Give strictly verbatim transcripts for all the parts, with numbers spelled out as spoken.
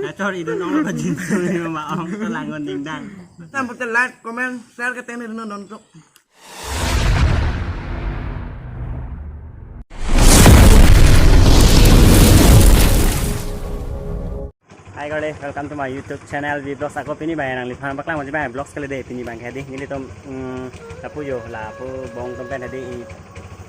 Nachor idun ong lo kajinsu ni ma ong to langon dingdang. Tam pute like, comment, share ke teng ni dun non tuk. Hi guys, welcome to my YouTube channel V Vlogs. Ako pini abang nangliphan paklang mo abang vlogs kali dei pini abang hedi. Nelitum, mm, lapu jo, lapu bong atum pen hedi, i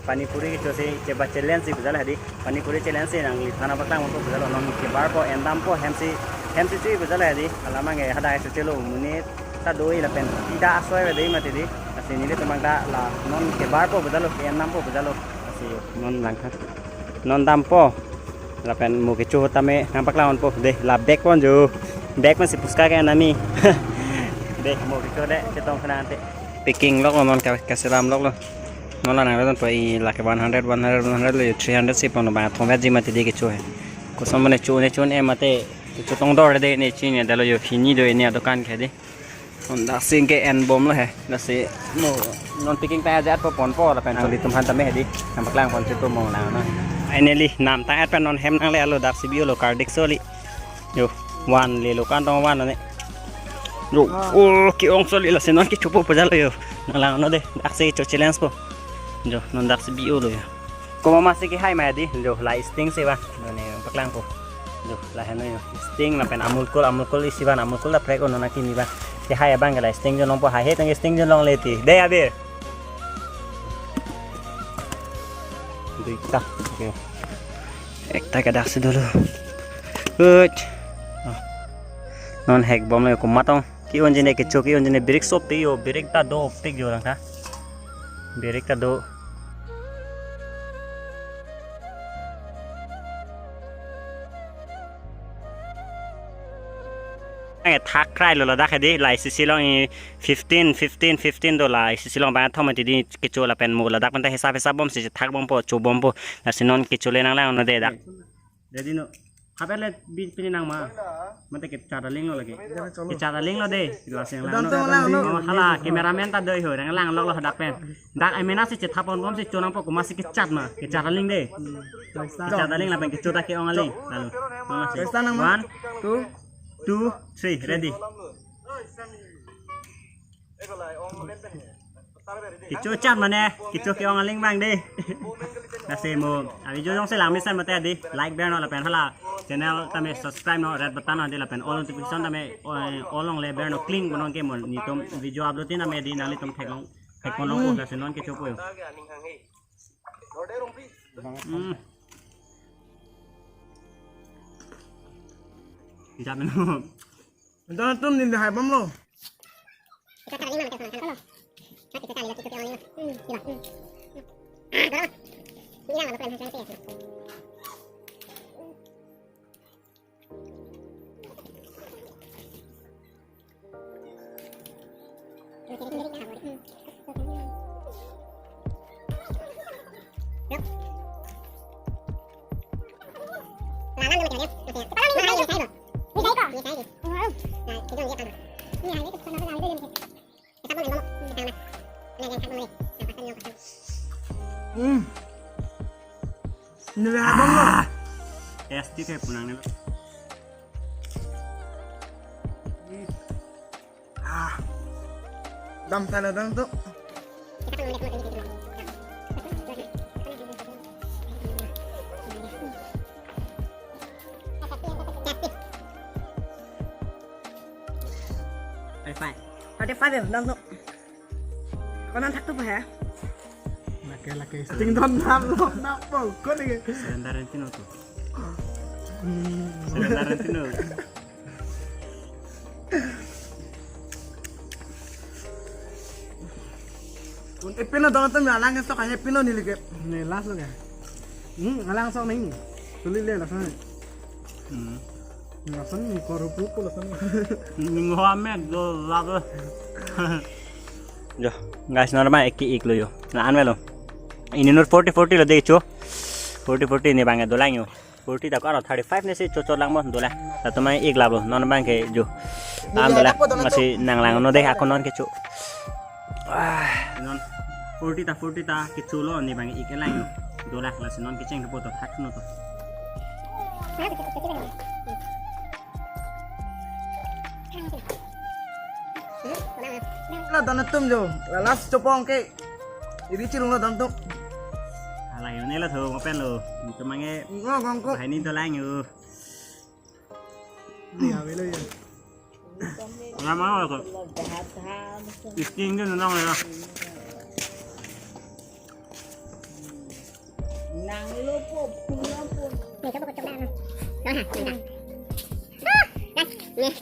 pani puri kechose cheba challenge si pujalo hedi. Pani puri challenge si nangliphan paklang mo pujalo, non kebarpo, endampo, hem si, hem si chui pujalo hedi. Alamang ke hadak si chelo monit ta doi lapen ida asoi dei mati di. Lasi nelitum abang ta la non kebarpo pujalo, endampo pujalo. Lasi non langkha. Non dampo. Lapen mo kecho tame nangpaklang ponpo. Dei, la bag pon jo. Bag masi puska ke nami. Dei, mo kecho dei, chetong kena ante. Packing lok lo non ka, kaselam lok lo. Non la nang lo po i lake one hundred, one hundred, one hundred lo, three hundred si pon lo abang thom ji mati dei kecho he. Koson mane cho ne cho ne mate kecho tong dor dei ne chini dalo jo, pini do ne adokan ke dei. Non daksi ke en bom lo he. Daksi mo non packing ta ajat po ponpo lapen nanglitum aphan tame hedi. Nangpaklang pon chetu mo nang na. Finally, namtang et pen non hem nangle-alo, daksi bi-o lo, kardik soli. Jo, van le lo, kantong van ne. Jo, oh, ke-ong soli, lasi non kechopo pujalo jo. Nanglang non dei, daksi cho challenge po. Jo, non daksi bi-o lo jo. Komat masi kehai ma hedi, jo, la Sting si abang, nangpaklangpo. Jo, lahenlo jo. Sting lapen Amul Cool, Amul Cool isi abang, Amul Cool ta prek o non akimi abang. Kehai abang ke la Sting jo nangpo, haihe tangke Sting jo longle ti. Dei abir. Dei ta. Oke. Ekta ke daksi dolo. Good. Oh. Non hek bom lo komat ong. Ke-un ji ne kecho, ke-un ji ne, birik sop te jo, birik ta dopik jo langtha. Birik ta do. Ang thak krai lo ladak hedi, la isi si long i fifteen, fifteen, fifteen do, la isi si long abang thom ti dei kecho lapen mo ladak pen ta hisap hisap bom si thak bompo, cho bompo. Lasi non kecho le nanglang non dei dak. Dei no. Hape le bi pini nang ma. Mate kechat aling lo lake. Kechat aling lo dei. Lasi nanglang. Dam non. Tong lang lo. Oh, hala cameraman ta doi ho, nanglang lok lo hadak pen. Dak ai mena si chethap pon bom si cho nangpo, komat si kechat ma. Kechat aling dei. Kechat aling lapen kecho ta ke-ong aling. Lalu. Mama si. Pesta nang ma. One, two, two, three, ready. Kecho chat mane, kecho ke-ong aling abang dei. Lasi mo, a video jongsi lang mesen mate dei, like ber non lapen hala channel tame subscribe non, red button non dei lapen all notification tame, eh, all ong le ber non, kling bonon ke mo nelitum video upload tin tame dei nanglitum theklong, thek ponlongpo, lasi non kechopo jo. Hmm. Jam no. Ento atum nin hai bom lo. Hmm. Nila abang lo. Ah. Tasty kayak punang ni lo. Ah. Dam sana dam tu. High five. Ada five ya, dam tu. Konon thak tu apa ya? Lake, lake. Sting don nap lo, nap lo, kok ni? Surrender rin tino tu. Hmm. Surrender rin tino. Un epino dong tu mi alang sok hanya epino neli ke. Ni last lo ke. Hmm, alang sok ni. Tuli le last ni. Hmm. Lason ni korup rup lason ni. Minggu amet do laga. Jo, guys, non abang ek-ik lo jo. La-an avelo. Ini non forty forty lo dei cho. Forty forty ni abang dolang jo. Forty ta ko aro thirty five ne si cho cho lang mo dolang. Latum abang ik lap lo. Non abang ke jo. Am dolang. Masi nanglang non dei ako non kecho. Ah, non forty ta forty ta kecho lo ni abang ik lang jo. Dolang lasi non kecheng kepo to thak no to. La don atum jo, la last chopong ke. Iri chirung la don atum. Ala yo ne la tho mo pen lo. Ito mange Ngo gong ko. Hai ni to lang yo. Ni ave lo yo. Ram ma ko. Skin jo nang ya. Nang lo po, pulo po. Nih, coba kocok dah, no. Nah, nah. Ah, dah. Nih.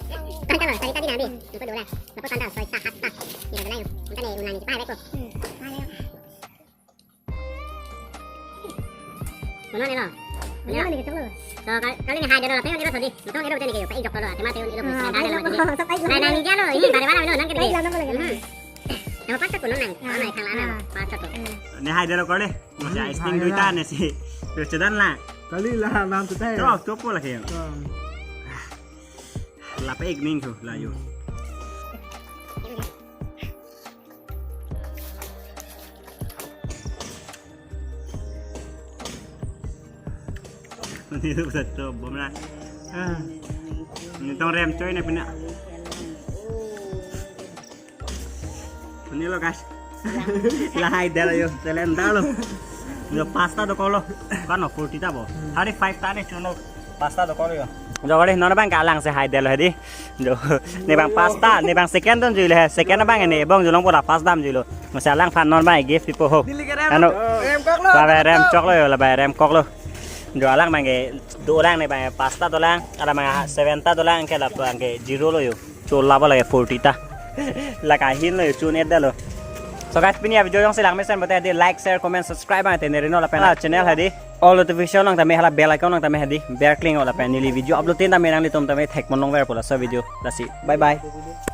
Kan kalau tadi tadi nabi, itu dulu lah. Apa tanda soi sahat ta. Ini ada lain. Entah nih, unang ini. Ah, baik ko. Hmm. Ayo. Mana nih lo? Mana nih kecil lo? So, kal-, kali ini hai delo, tapi ini lo tadi. Itu ini lo tadi kayak, pakai jok lo, tema tuh ini lo. Ah, nah, pakai nah, jok lo. Nah, nah, ini lo, ini baru baru lo, nang kita. Pakai jok lo, hmm. Nama pas aku nang, ah, mana yang kalah, ah, pas aku. Hmm. Ini hai delo kali. Masih Hmm, ice cream hai duita lah. Nasi. Terus cedan lah. Kali lah, nam tu teh. Terus, tu apa lagi ya? Hmm. Lapa ek ning tu, la yo. Ini tu satu bom lah. Ah. Ini tong rem coy ni pina. Ini lo, guys. La hai delo yo, talent dalo. Yo pasta dokoklo. Kan no forty ta bo. Hari five ta ne chuno pasta dokoklo yo. Jo kali non abang kalang si hai delo hedi. Jo ne bang pasta, ne bang second don juilo he. Second abang ne bong julong pura pasta dam juilo. Masi alangphan non bang gift pipo ho. Ano. Rem koklo. La bang rem choklo yo, la bang rem koklo. Jo alang bang ke dolang ne bang pasta dolang, ada bang seven ta dolang ke la bang ke zero lo yo. Chola ba lage forty ta. Laka hin lo chun et dalo. So guys, pini a video jongsi lang mesen bote hedi like, share, comment, subscribe bang te ne rino lapen la channel hedi. All notification nang tame hala bell icon nang tame hedi. Berkling lapen neli video upload tin tame nanglitum tame thek mon long ver pu laso video. Lasi. Bye bye.